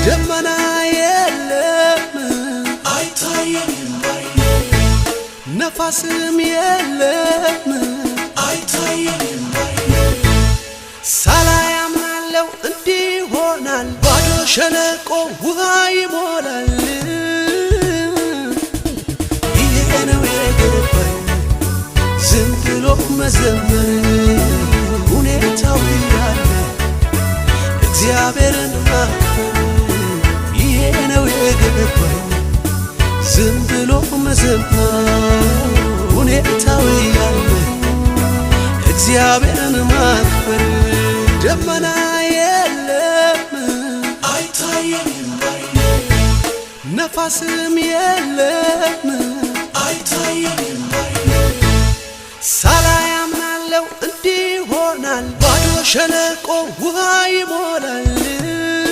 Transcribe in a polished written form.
ደመና የለም አይታየኝም ባይኔ፣ ነፋስም የለም አይታየኝም ባይኔ፣ ሳላይ አምናለው እንዲህ ይሆናል። ባዶ ሸለቆ ውሃ ይሞላል። ይሄ ነው የገባኝ ዝም ብሎ መዘመር ሁኔታው እያለ እግዚአብሔርን ማክበር። ይሄ ነው የገባኝ ዝም ብሎ መዘመር ሁኔታው እያለ እግዚአብሔርን ማክበር። ደመና የለም አይታየኝም ባይኔ፣ ነፋስም የለም አይታየኝም ባይኔ፣ ሳላይ አምናለው እንዲህ ይሆናል። ባዶ ሸለቆ ውሃ ይሞላል።